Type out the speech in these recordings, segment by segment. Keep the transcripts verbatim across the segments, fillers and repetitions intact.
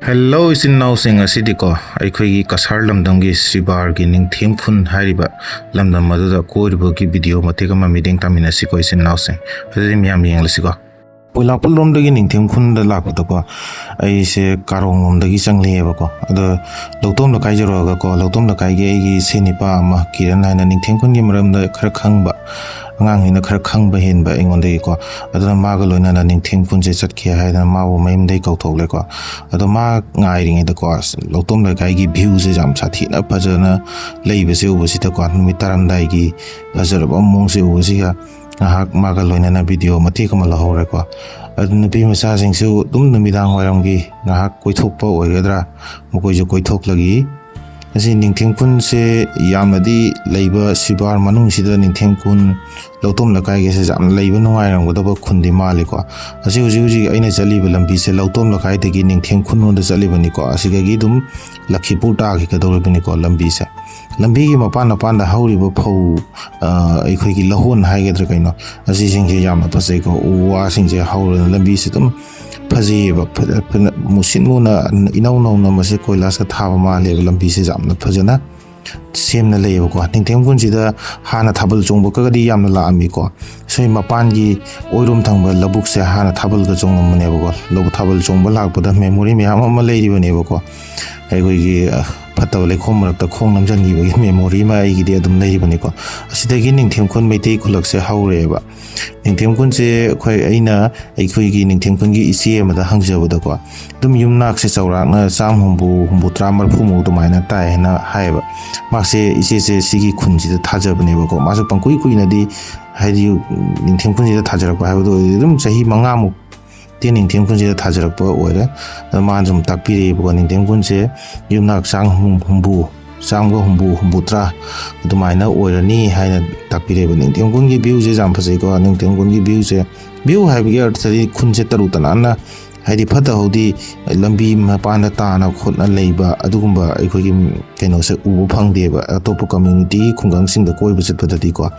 Hello ꯏꯆꯤꯟ ꯏꯅꯥꯎꯁꯤꯡ, ꯑꯁꯤꯗꯤꯀꯣ ꯑꯩꯈꯣꯏꯒꯤ ꯀꯁꯥꯔ ꯂꯝꯗꯝꯒꯤ ꯁꯤꯕꯥꯔꯒꯤ ꯅꯤꯡꯊꯦꯝ ꯈꯨꯟ ꯍꯥꯏꯔꯤꯕ ꯂꯝꯗꯝ ꯑꯗꯨꯗ ꯀꯣꯏꯔꯨꯕꯒꯤ ꯚꯤꯗꯤꯑꯣ ꯃꯇꯦꯛ ꯑꯃ ꯃꯤꯠꯌꯦꯡ ꯇꯥꯃꯤꯟꯅꯁꯤꯀꯣ ꯏꯆꯤꯟ ꯏꯅꯥꯎꯁꯤꯡ꯫ ꯑꯗꯨꯗꯤ ꯃꯌꯥꯝ ꯌꯦꯡꯂꯁꯤꯀꯣ꯫ ꯄꯣꯏꯂꯥꯄꯨꯜ ꯂꯣꯝꯗꯒꯤ ꯅꯤꯡꯊꯦꯝ ꯈꯨꯟꯗ ꯂꯥꯛꯄꯗꯀꯣ, ꯑꯩꯁꯦ ꯀꯥꯔꯣꯡ ꯂꯣꯝꯗꯒꯤ ꯆꯪꯂꯛꯑꯦꯕꯀꯣ꯫ ꯑꯗꯣ ꯂꯧꯇꯣꯝ ꯂꯩꯀꯥꯏ ꯌꯧꯔꯛꯑꯒꯀꯣ, ꯂꯧꯇꯣꯝ ꯂꯩꯀꯥꯏꯒꯤ ꯑꯩꯒꯤ ꯏꯆꯦ ꯅꯤꯄꯥ ꯑꯃ ꯀꯤꯔꯟ ꯍꯥꯏꯅ ꯅꯤꯡꯊꯦꯝ ꯈꯨꯟꯒꯤ ꯃꯔꯝꯗ ꯈꯔ ꯈꯪꯕ ꯑꯉꯥꯡꯅꯤꯅ ꯈꯔ ꯈꯪꯕ ꯍꯦꯟꯕ ꯑꯩꯉꯣꯟꯗꯒꯤꯀꯣ꯫ ꯑꯗꯨꯅ ꯃꯥꯒ ꯂꯣꯏꯅꯅ ꯅꯤꯡꯊꯦꯝ ꯈꯨꯟꯁꯦ ꯆꯠꯈꯤ ꯍꯥꯏꯗꯅ ꯃꯥꯕꯨ ꯃꯌꯨꯝꯗꯒꯤ ꯀꯧꯊꯣꯛꯂꯦꯀꯣ꯫ ꯑꯗꯣ ꯃꯥ ꯉꯥꯏꯔꯤꯉꯩꯗꯀꯣ, ꯑꯁ, ꯂꯧꯇꯣꯝ ꯂꯩꯀꯥꯏꯒꯤ ꯚ꯭ꯌꯨꯁꯦ ꯌꯥꯝ ꯁꯥꯊꯤꯅ ꯐꯖꯅ ꯂꯩꯕꯁꯦ ꯎꯕꯁꯤꯗꯀꯣ, ꯅꯨꯃꯤꯠ ꯇꯥꯔꯝꯗꯥꯏꯒꯤ ꯐꯖꯔꯕ ꯃꯑꯣꯡꯁꯦ ꯎꯕꯁꯤꯒ ꯉꯥꯏꯍꯥꯛ ꯃꯥꯒ ꯂꯣꯏꯅꯅ ꯚꯤꯗꯤꯑꯣ ꯃꯇꯦꯛ ꯑꯃ ꯂꯧꯍꯧꯔꯦꯀꯣ꯫ ꯑꯗꯨ ꯅꯨꯄꯤ ꯃꯆꯥꯁꯤꯡꯁꯨ ꯑꯗꯨꯝ ꯅꯨꯃꯤꯗꯥꯡ ꯋꯥꯏꯔꯝꯒꯤ ꯉꯥꯏꯍꯥꯛ ꯀꯣꯏꯊꯣꯛꯄ ꯑꯣꯏꯒꯗ꯭ꯔꯥ, ꯃꯈꯣꯏꯁꯨ ꯀꯣꯏꯊꯣꯛꯂꯒꯤ꯫ ꯑꯁꯤ ꯅꯤꯡꯊꯦꯝ ꯈꯨꯟꯁꯦ ꯌꯥꯝꯅꯗꯤ ꯂꯩꯕ, ꯁꯤꯕꯥꯔ ꯃꯅꯨꯡꯁꯤꯗ ꯅꯤꯡꯊꯦꯝ ꯈꯨꯟ, ꯂꯧꯇꯣꯝ ꯂꯩꯀꯥꯏꯒꯤꯁꯦ ꯌꯥꯝꯅ ꯂꯩꯕ ꯅꯨꯡꯉꯥꯏꯔꯝꯒꯗꯕ ꯈꯨꯟꯗꯤ ꯃꯥꯜꯂꯤꯀꯣ꯫ ꯑꯁꯤ ꯍꯧꯖꯤꯛ ꯍꯧꯖꯤꯛ ꯑꯩꯅ ꯆꯠꯂꯤꯕ ꯂꯝꯕꯤꯁꯦ ꯂꯧꯇꯣꯝ ꯂꯩꯀꯥꯏꯗꯒꯤ ꯅꯤꯡꯊꯦꯝ ꯈꯨꯟꯂꯣꯝꯗ ꯆꯠꯂꯤꯕꯅꯤꯀꯣ꯫ ꯑꯁꯤꯗꯒꯤ ꯑꯗꯨꯝ ꯂꯈꯤꯄꯨꯔ ꯇꯥꯈꯤꯒꯗꯧꯔꯤꯕꯅꯤꯀꯣ ꯂꯝꯕꯤꯁꯦ꯫ ꯂꯝꯕꯤꯒꯤ ꯃꯄꯥꯟ ꯃꯄꯥꯟꯗ ꯍꯧꯔꯤꯕ ꯐꯧ, ꯑ, ꯑꯩꯈꯣꯏꯒꯤ ꯂꯧꯍꯣꯟ ꯍꯥꯏꯒꯗ꯭ꯔꯥ ꯀꯩꯅꯣ, ꯑꯁꯤꯁꯤꯡꯁꯦ ꯌꯥꯝꯅ ꯐꯖꯩꯀꯣ꯫ ꯎ ꯋꯥꯁꯤꯡꯁꯦ ꯍꯧꯔꯒ ꯂꯝꯕꯤꯁꯦ ꯑꯗꯨꯝ ꯐꯖꯩꯌꯦꯕ꯫ ꯐꯖ-, ꯐꯖ-, ꯃꯨꯁꯤꯟ ꯃꯨꯅ ꯏꯅꯧ ꯅꯧꯅ ꯃꯁꯤ ꯀꯣꯏꯂꯥꯁꯀ ꯊꯥꯕ ꯃꯥꯜꯂꯦꯕ꯫ ꯂꯝꯕꯤꯁꯦ ꯌꯥꯝꯅ ꯐꯖꯅ ꯁꯦꯝꯅ ꯂꯩꯌꯦꯕꯀꯣ꯫ ꯅꯤꯡꯊꯦꯝ ꯈꯨꯟꯁꯤꯗ ꯍꯥꯟꯅ ꯊꯥꯕꯜ ꯆꯣꯡꯕꯒꯗꯤ ꯌꯥꯝꯅ ꯂꯥꯛꯑꯝꯃꯤꯀꯣ꯫ ꯁꯣꯏ ꯃꯄꯥꯟꯒꯤ ꯑꯣꯏꯔꯣꯝ ꯊꯪꯕ ꯂꯧꯕꯨꯛꯁꯦ ꯍꯥꯟꯅ ꯊꯥꯕꯜꯒ ꯆꯣꯡꯉꯝꯕꯅꯦꯕꯀꯣ꯫ ꯂꯧ-, ꯊꯥꯕꯜ ꯆꯣꯡꯕ ꯂꯥꯛꯄꯗ ꯃꯦꯃꯣꯔꯤ ꯃꯌꯥꯝ ꯑꯃ ꯂꯩꯔꯤꯕꯅꯦꯕꯀꯣ꯫ ꯑꯩꯈꯣꯏꯒꯤ, ꯑ, ꯐꯠꯇꯕ ꯂꯩꯈꯣꯝ ꯃꯔꯛꯇ ꯈꯣꯡ ꯅꯝꯖꯟꯈꯤꯕꯒꯤ ꯃꯦꯃꯣꯔꯤ ꯑꯃ ꯑꯩꯒꯤꯗꯤ ꯑꯗꯨꯝ ꯂꯩꯔꯤꯕꯅꯤꯀꯣ꯫ ꯑꯁꯤꯗꯒꯤ ꯅꯤꯡꯊꯦꯝ ꯈꯨꯟ ꯃꯩꯇꯩ ꯈꯨꯜꯂꯛꯁꯦ ꯍꯧꯔꯦꯕ꯫ ꯅꯤꯡꯊꯦꯝ ꯈꯨꯟꯁꯦ ꯑꯩꯈꯣꯏ, ꯑꯩꯅ ꯑꯩꯈꯣꯏꯒꯤ ꯅꯤꯡꯊꯦꯝ ꯈꯨꯟꯒꯤ ꯏꯆꯦ ꯑꯃꯗ ꯍꯪꯖꯕꯗꯀꯣ, ꯑꯗꯨꯝ ꯌꯨꯝꯅꯥꯛꯁꯦ ꯆꯥꯎꯔꯥꯛꯅ ꯆꯥꯝ ꯍꯨꯝꯐꯨ, ꯍꯨꯝꯐꯨꯇꯔꯥ, ꯃꯔꯐꯨꯃꯨꯛ ꯑꯗꯨꯃꯥꯏꯅ ꯇꯥꯏ ꯍꯥꯏꯅ ꯍꯥꯏꯌꯦꯕ꯫ ꯃꯥꯁꯦ, ꯏꯆꯦꯁꯦ ꯁꯤꯒꯤ ꯈꯨꯟꯁꯤꯗ ꯊꯥꯖꯕꯅꯦꯕꯀꯣ꯫ ꯃꯥꯁꯨ ꯄꯪꯀꯨꯏ ꯀꯨꯏꯅꯗꯤ, ꯍꯥꯏꯗꯤ, ꯅꯤꯡꯊꯦꯝ ꯈꯨꯟꯁꯤꯗ ꯊꯥꯖꯔꯛꯄ ꯍꯥꯏꯕꯗꯣ ꯑꯣꯏꯔꯗꯤ ꯑꯗꯨꯝ ꯆꯍꯤ ꯃꯉꯥꯃꯨꯛ ꯇꯦ ꯅꯤꯡꯊꯦꯝ ꯈꯨꯟꯁꯤꯗ ꯊꯥꯖꯔꯛꯄ ꯑꯣꯏꯔꯦ꯫ ꯑꯗꯣ ꯃꯥꯅ ꯁꯨꯝ ꯇꯥꯛꯄꯤꯔꯛꯑꯦꯕꯀꯣ, ꯅꯤꯡꯊꯦꯝ ꯈꯨꯟꯁꯦ ꯌꯨꯝꯅꯥꯛ ꯆꯥꯝ ꯍꯨꯝ-, ꯍꯨꯝꯐꯨ, ꯆꯥꯝꯒ ꯍꯨꯝꯐꯨ, ꯍꯨꯝꯐꯨꯇꯔꯥ ꯑꯗꯨꯃꯥꯏꯅ ꯑꯣꯏꯔꯅꯤ ꯍꯥꯏꯅ ꯇꯥꯛꯄꯤꯔꯛꯑꯦꯕ꯫ ꯅꯤꯡꯊꯦꯝ ꯈꯨꯟꯒꯤ ꯚ꯭ꯌꯨꯁꯦ ꯌꯥꯝ ꯐꯖꯩꯀꯣ꯫ ꯅꯤꯡꯊꯦꯝ ꯈꯨꯟꯒꯤ ꯚ꯭ꯌꯨꯁꯦ, ꯚ꯭ꯌꯨ ꯍꯥꯏꯕꯒꯤ ꯑꯔꯊꯗꯤ ꯈꯨꯟꯁꯦ ꯇꯔꯨ ꯇꯅꯥꯟꯅ, ꯍꯥꯏꯗꯤ ꯐꯠꯇ ꯍꯥꯎꯗꯤ ꯂꯝꯕꯤ ꯃꯄꯥꯟꯗ ꯇꯥꯅ ꯈꯣꯠꯅ ꯂꯩꯕ ꯑꯗꯨꯒꯨꯝꯕ ꯑꯩꯈꯣꯏꯒꯤ ꯀꯩꯅꯣꯁꯦ ꯎꯕ ꯐꯪꯗꯦꯕ꯫ ꯑꯇꯣꯞꯄ ꯀꯝꯃ꯭ꯌꯨꯅꯤꯇꯤꯒꯤ ꯈꯨꯡꯒꯪꯁꯤꯡꯗ ꯀꯣꯏꯕ ꯆꯠꯄꯗꯗꯤꯀꯣ,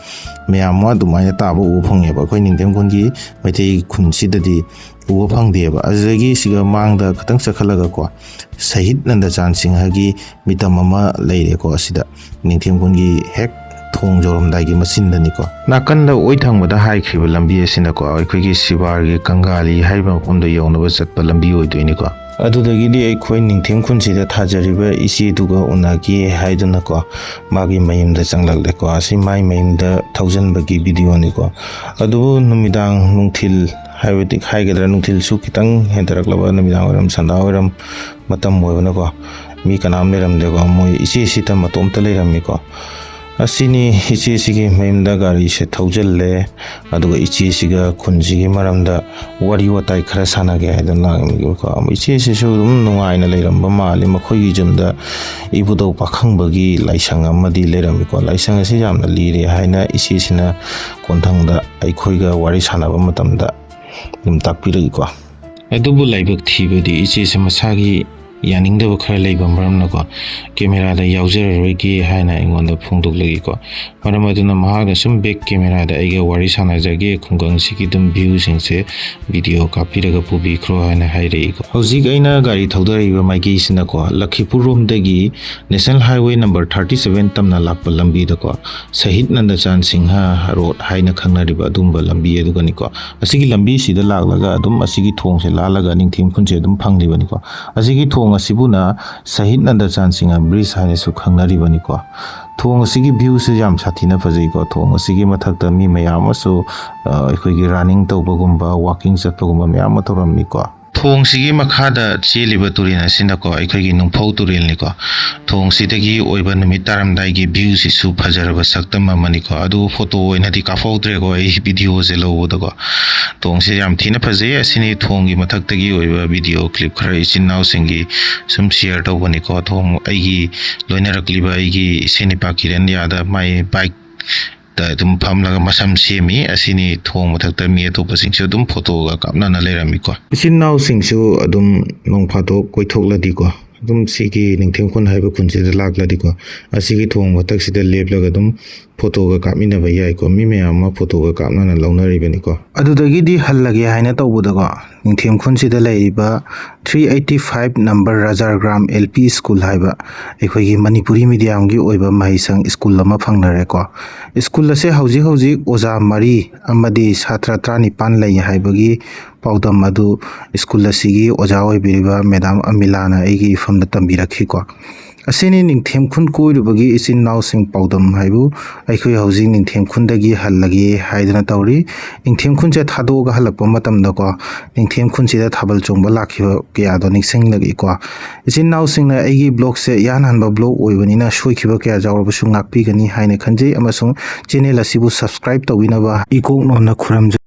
ꯃꯌꯥꯝ ꯑꯃ ꯑꯗꯨꯃꯥꯏꯅ ꯇꯥꯕ ꯎꯕ ꯐꯪꯉꯦꯕ꯫ ꯑꯩꯈꯣꯏ ꯅꯤꯡꯊꯦꯝ ꯈꯨꯟꯒꯤ ꯃꯩꯇꯩ ꯈꯨꯟꯁꯤꯗꯗꯤ ꯎꯕ ꯐꯪꯗꯦꯕ꯫ ꯑꯗꯨꯗꯒꯤ ꯁꯤꯒ ꯃꯥꯡꯗ ꯈꯤꯇꯪ ꯆꯠꯈꯠꯂꯒꯀꯣ, ꯁꯍꯤꯗ ꯅꯟꯗꯆꯥꯟ ꯁꯤꯡꯍꯒꯤ ꯃꯤꯇꯝ ꯑꯃ ꯂꯩꯔꯦꯀꯣ, ꯑꯁꯤꯗ ꯅꯤꯡꯊꯦꯝ ꯈꯨꯟꯒꯤ ꯍꯦꯛ ꯊꯣꯡ ꯌꯧꯔꯝꯗꯥꯏꯒꯤ ꯃꯆꯤꯟꯗꯅꯤꯀꯣ꯫ ꯅꯥꯀꯟꯗ ꯑꯣꯏ ꯊꯪꯕꯗ ꯍꯥꯏꯈ꯭ꯔꯤꯕ ꯂꯝꯕꯤ ꯑꯁꯤꯅꯀꯣ, ꯑꯩꯈꯣꯏꯒꯤ ꯁꯤꯕꯥꯔꯒꯤ ꯀꯪꯒꯥꯂꯤ ꯍꯥꯏꯔꯤꯕ ꯃꯐꯝꯗ ꯌꯧꯅꯕ ꯆꯠꯄ ꯂꯝꯕꯤ ꯑꯣꯏꯗꯣꯏꯅꯤꯀꯣ꯫ ꯑꯗꯨꯗꯒꯤꯗꯤ ꯑꯩꯈꯣꯏ ꯅꯤꯡꯊꯦꯝ ꯈꯨꯟꯁꯤꯗ ꯊꯥꯖꯔꯤꯕ ꯏꯆꯦꯗꯨꯒ ꯎꯅꯒꯦ ꯍꯥꯏꯗꯨꯅꯀꯣ, ꯃꯥꯒꯤ ꯃꯌꯨꯝꯗ ꯆꯪꯂꯛꯂꯦꯀꯣ꯫ ꯑꯁꯤ ꯃꯥꯏ ꯃꯌꯨꯝꯗ ꯊꯧꯖꯤꯟꯕꯒꯤ ꯚꯤꯗꯤꯑꯣꯅꯤꯀꯣ꯫ ꯑꯗꯨꯕꯨ ꯅꯨꯃꯤꯗꯥꯡ ꯅꯨꯡꯊꯤꯜ ꯍꯥꯏꯕꯗꯤ ꯍꯥꯏꯒꯗ꯭ꯔꯥ, ꯅꯨꯡꯊꯤꯜꯁꯨ ꯈꯤꯇꯪ ꯍꯦꯟꯊꯔꯛꯂꯕ, ꯅꯨꯃꯤꯗꯥꯡ ꯋꯥꯏꯔꯝ, ꯁꯟꯗꯥ ꯋꯥꯏꯔꯝ ꯃꯇꯝ ꯑꯣꯏꯕꯅꯀꯣ, ꯃꯤ ꯀꯅꯥꯝ ꯂꯩꯔꯝꯗꯦꯀꯣ꯫ ꯃꯣꯏ ꯏꯆꯦꯁꯤꯗ ꯃꯇꯣꯝꯇ ꯂꯩꯔꯝꯃꯤꯀꯣ꯫ ꯑꯁꯤꯅꯤ ꯏꯆꯦꯁꯤꯒꯤ ꯃꯌꯨꯝꯗ ꯒꯥꯔꯤꯁꯦ ꯊꯧꯖꯤꯜꯂꯦ, ꯑꯗꯨꯒ ꯏꯆꯦꯁꯤꯒ ꯈꯨꯟꯁꯤꯒꯤ ꯃꯔꯝꯗ ꯋꯥꯔꯤ ꯋꯥꯇꯥꯏ ꯈꯔ ꯁꯥꯟꯅꯒꯦ ꯍꯥꯏꯗꯅ ꯂꯥꯛꯏꯀꯣ꯫ ꯏꯆꯦꯁꯤꯁꯨ ꯑꯗꯨꯝ ꯅꯨꯡꯉꯥꯏꯅ ꯂꯩꯔꯝꯕ ꯃꯥꯜꯂꯤ꯫ ꯃꯈꯣꯏꯒꯤ ꯌꯨꯝꯗ ꯏꯕꯨꯙꯧ ꯄꯥꯈꯪꯕꯒꯤ ꯂꯥꯏꯁꯪ ꯑꯃꯗꯤ ꯂꯩꯔꯝꯃꯤꯀꯣ꯫ ꯂꯥꯏꯁꯪ ꯑꯁꯤ ꯌꯥꯝꯅ ꯂꯤꯔꯦ ꯍꯥꯏꯅ ꯏꯆꯦꯁꯤꯅ ꯀꯣꯟꯊꯪꯗ ꯑꯩꯈꯣꯏꯒ ꯋꯥꯔꯤ ꯁꯥꯟꯅꯕ ꯃꯇꯝꯗ ꯑꯗꯨꯝ ꯇꯥꯛꯄꯤꯔꯛꯏꯀꯣ꯫ ꯑꯗꯨꯕꯨ ꯂꯥꯏꯕꯛ ꯊꯤꯕꯗꯤ ꯏꯆꯦꯁꯦ ꯃꯁꯥꯒꯤ ꯌꯥꯅꯤꯡꯗꯕ ꯈꯔ ꯂꯩꯕ ꯃꯔꯝꯅꯀꯣ, ꯀꯦꯃꯦꯔꯥꯗ ꯌꯥꯎꯖꯔꯔꯣꯏꯒꯦ ꯍꯥꯏꯅ ꯑꯩꯉꯣꯟꯗ ꯐꯣꯡꯗꯣꯛꯂꯛꯏꯀꯣ꯫ ꯃꯔꯝ ꯑꯗꯨꯅ ꯃꯍꯥꯛꯅ ꯁꯨꯝ ꯕꯦꯛ ꯀꯦꯃꯦꯔꯥꯗ ꯑꯩꯒ ꯋꯥꯔꯤ ꯁꯥꯟꯅꯖꯒꯦ, ꯈꯨꯡꯒꯪꯁꯤꯒꯤ ꯑꯗꯨꯝ ꯚ꯭ꯌꯨꯁꯤꯡꯁꯦ ꯚꯤꯗꯤꯑꯣ ꯀꯥꯞꯄꯤꯔꯒ ꯄꯨꯕꯤꯈ꯭ꯔꯣ ꯍꯥꯏꯅ ꯍꯥꯏꯔꯛꯏꯀꯣ꯫ ꯍꯧꯖꯤꯛ ꯑꯩꯅ ꯒꯥꯔꯤ ꯊꯧꯗꯔꯛꯏꯕ ꯃꯥꯏꯀꯩꯁꯤꯅꯀꯣ, ꯂꯈꯤꯄꯨꯔ ꯔꯣꯝꯗꯒꯤ national highway number thirty seven ꯇꯝꯅ ꯂꯥꯛꯄ ꯂꯝꯕꯤꯗꯀꯣ, ꯁꯍꯤꯗ ꯅꯟꯗꯆꯥꯟ ꯁꯤꯡꯍ ꯔꯣꯗ ꯍꯥꯏꯅ ꯈꯪꯅꯔꯤꯕ ꯑꯗꯨꯒꯨꯝꯕ ꯂꯝꯕꯤ ꯑꯗꯨꯒꯅꯤꯀꯣ꯫ ꯑꯁꯤꯒꯤ ꯂꯝꯕꯤꯁꯤꯗ ꯂꯥꯛꯂꯒ ꯑꯗꯨꯝ ꯑꯁꯤꯒꯤ ꯊꯣꯡꯁꯦ ꯂꯥꯜꯂꯒ ꯅꯤꯡꯊꯦꯝ ꯈꯨꯟꯁꯦ ꯑꯗꯨꯝ ꯐꯪꯂꯤꯕꯅꯤꯀꯣ꯫ ꯑꯁꯤꯒꯤ ꯊꯣꯡ ꯑꯁꯤꯕꯨꯅ ꯁꯍꯤꯗ ꯅꯟꯗꯆꯥꯟ ꯁꯤꯡꯍ ꯕ꯭ꯔꯤꯖ ꯍꯥꯏꯅꯁꯨ ꯈꯪꯅꯔꯤꯕꯅꯤꯀꯣ꯫ ꯊꯣꯡ ꯑꯁꯤꯒꯤ ꯚ꯭ꯌꯨꯁꯦ ꯌꯥꯝ ꯁꯥꯊꯤꯅ ꯐꯖꯩꯀꯣ꯫ ꯊꯣꯡ ꯑꯁꯤꯒꯤ ꯃꯊꯛꯇ ꯃꯤ ꯃꯌꯥꯝ ꯑꯃꯁꯨ, ꯑ, ꯑꯩꯈꯣꯏꯒꯤ ꯔꯟꯅꯤꯡ ꯇꯧꯕꯒꯨꯝꯕ, ꯋꯥꯀꯤꯡ ꯆꯠꯄꯒꯨꯝꯕ ꯃꯌꯥꯝ ꯑꯃ ꯇꯧꯔꯝꯃꯤꯀꯣ꯫ ꯊꯣꯡꯁꯤꯒꯤ ꯃꯈꯥꯗ ꯆꯦꯜꯂꯤꯕ ꯇꯨꯔꯦꯜ ꯑꯁꯤꯅꯀꯣ, ꯑꯩꯈꯣꯏꯒꯤ ꯅꯨꯡꯐꯧ ꯇꯨꯔꯦꯜꯅꯤꯀꯣ꯫ ꯊꯣꯡꯁꯤꯗꯒꯤ ꯑꯣꯏꯕ ꯅꯨꯃꯤꯠ ꯇꯥꯔꯝꯗꯥꯏꯒꯤ ꯚ꯭ꯌꯨꯁꯤꯁꯨ ꯐꯖꯔꯕ ꯁꯛꯇꯝ ꯑꯃꯅꯤꯀꯣ꯫ ꯑꯗꯨ ꯐꯣꯇꯣ ꯑꯣꯏꯅꯗꯤ ꯀꯥꯞꯍꯧꯗ꯭ꯔꯦꯀꯣ, ꯑꯩ ꯚꯤꯗꯤꯑꯣꯁꯦ ꯂꯧꯕꯗꯀꯣ꯫ ꯊꯣꯡꯁꯦ ꯌꯥꯝ ꯊꯤꯅ ꯐꯖꯩ꯫ ꯑꯁꯤꯅꯤ ꯊꯣꯡꯒꯤ ꯃꯊꯛꯇꯒꯤ ꯑꯣꯏꯕ ꯚꯤꯗꯤꯑꯣ ꯀ꯭ꯂꯤꯞ ꯈꯔ ꯏꯆꯤꯟ ꯏꯅꯥꯎꯁꯤꯡꯒꯤ ꯁꯨꯝ ꯁꯤꯌꯔ ꯇꯧꯕꯅꯤꯀꯣ꯫ ꯊꯣꯡ ꯑꯩꯒꯤ ꯂꯣꯏꯅꯔꯛꯂꯤꯕ ꯑꯩꯒꯤ ꯏꯁꯦꯟ ꯏꯄꯥ ꯀꯤꯔꯟ ꯌꯥꯗꯕ ꯃꯥꯏ ꯕꯥꯏꯛ ꯇ ꯑꯗꯨꯝ ꯐꯝꯂꯒ ꯃꯁꯝ ꯁꯦꯝꯃꯤ꯫ ꯑꯁꯤꯅꯤ ꯊꯣꯡ ꯃꯊꯛꯇ ꯃꯤ ꯑꯇꯣꯞꯄꯁꯤꯡꯁꯨ ꯑꯗꯨꯝ ꯐꯣꯇꯣꯒ ꯀꯥꯞꯅꯅ ꯂꯩꯔꯝꯃꯤꯀꯣ꯫ ꯏꯆꯤꯟ ꯏꯅꯥꯎꯁꯤꯡꯁꯨ ꯑꯗꯨꯝ ꯅꯣꯡ ꯐꯥꯗꯣꯛ ꯀꯣꯏꯊꯣꯛꯂꯗꯤꯀꯣ, ꯑꯗꯨꯝ ꯁꯤꯒꯤ ꯅꯤꯡꯊꯦꯝ ꯈꯨꯟ ꯍꯥꯏꯕ ꯈꯨꯟꯁꯤꯗ ꯂꯥꯛꯂꯗꯤꯀꯣ, ꯑꯁꯤꯒꯤ ꯊꯣꯡ ꯃꯊꯛꯁꯤꯗ ꯂꯦꯞꯂꯒ ꯑꯗꯨꯝ ꯐꯣꯇꯣꯒ ꯀꯥꯞꯃꯤꯟꯅꯕ ꯌꯥꯏꯀꯣ꯫ ꯃꯤ ꯃꯌꯥꯝ ꯑꯃ ꯐꯣꯇꯣꯒ ꯀꯥꯞꯅꯅ ꯂꯧꯅꯔꯤꯕꯅꯤꯀꯣ꯫ ꯑꯗꯨꯗꯒꯤꯗꯤ ꯍꯜꯂꯒꯦ ꯍꯥꯏꯅ ꯇꯧꯕꯗꯀꯣ, ꯅꯤꯡꯊꯦꯝ ꯈꯨꯟꯁꯤꯗ ꯂꯩꯔꯤꯕ three eighty five number ꯔꯥꯖꯥꯒ꯭ꯔꯥꯝ L P school ꯍꯥꯏꯕ ꯑꯩꯈꯣꯏꯒꯤ ꯃꯅꯤꯄꯨꯔꯤ mediumꯒꯤ ꯑꯣꯏꯕ ꯃꯍꯩꯁꯪ school ꯑꯃ ꯐꯪꯅꯔꯦꯀꯣ꯫ School ꯑꯁꯦ ꯍꯧꯖꯤꯛ ꯍꯧꯖꯤꯛ ꯑꯣꯖꯥ ꯃꯔꯤ ꯑꯃꯗꯤ ꯁꯥꯇ꯭ꯔ ꯇꯔꯥꯅꯤꯄꯥꯟ ꯂꯩ ꯍꯥꯏꯕꯒꯤ ꯄꯥꯎꯗꯝ ꯑꯗꯨ school ꯑꯁꯤꯒꯤ ꯑꯣꯖꯥ ꯑꯣꯏꯕꯤꯔꯤꯕ madam ꯑꯃꯤꯂꯥꯅ ꯑꯩꯒꯤ ꯏꯐꯝꯗ ꯇꯝꯕꯤꯔꯛꯈꯤꯀꯣ꯫ ꯑꯁꯤꯅꯤ ꯅꯤꯡꯊꯦꯝ ꯈꯨꯟ ꯀꯣꯏꯔꯨꯕꯒꯤ ꯏꯆꯤꯟ ꯏꯅꯥꯎꯁꯤꯡ ꯄꯥꯎꯗꯝ ꯍꯥꯏꯕꯨ ꯑꯩꯈꯣꯏ ꯍꯧꯖꯤꯛ ꯅꯤꯡꯊꯦꯝ ꯈꯨꯟꯗꯒꯤ ꯍꯜꯂꯒꯦ ꯍꯥꯏꯗꯅ ꯇꯧꯔꯤ꯫ ꯅꯤꯡꯊꯦꯝ ꯈꯨꯟꯁꯦ ꯊꯥꯗꯣꯛꯑꯒ ꯍꯜꯂꯛꯄ ꯃꯇꯝꯗꯀꯣ, ꯅꯤꯡꯊꯦꯝ ꯈꯨꯟꯁꯤꯗ ꯊꯥꯕꯜ ꯆꯣꯡꯕ ꯂꯥꯛꯈꯤꯕ ꯀꯌꯥꯗꯣ ꯅꯤꯡꯁꯤꯡꯂꯛꯏꯀꯣ꯫ ꯏꯆꯤꯟ ꯏꯅꯥꯎꯁꯤꯡꯅ ꯑꯩꯒꯤ vlogꯁꯦ ꯏꯍꯥꯟ ꯍꯥꯟꯕ vlog ꯑꯣꯏꯕꯅꯤꯅ ꯁꯣꯏꯈꯤꯕ ꯀꯌꯥ ꯌꯥꯎꯔꯕꯁꯨ ꯉꯥꯛꯄꯤꯒꯅꯤ ꯍꯥꯏꯅ ꯈꯟꯖꯩ, ꯑꯃꯁꯨꯡ channel ꯑꯁꯤꯕꯨ subscribe ꯇꯧꯕꯤꯅꯕ ꯏꯀꯣꯛ ꯅꯣꯟꯅ ꯈꯨꯔꯨꯝꯖꯔꯤ꯫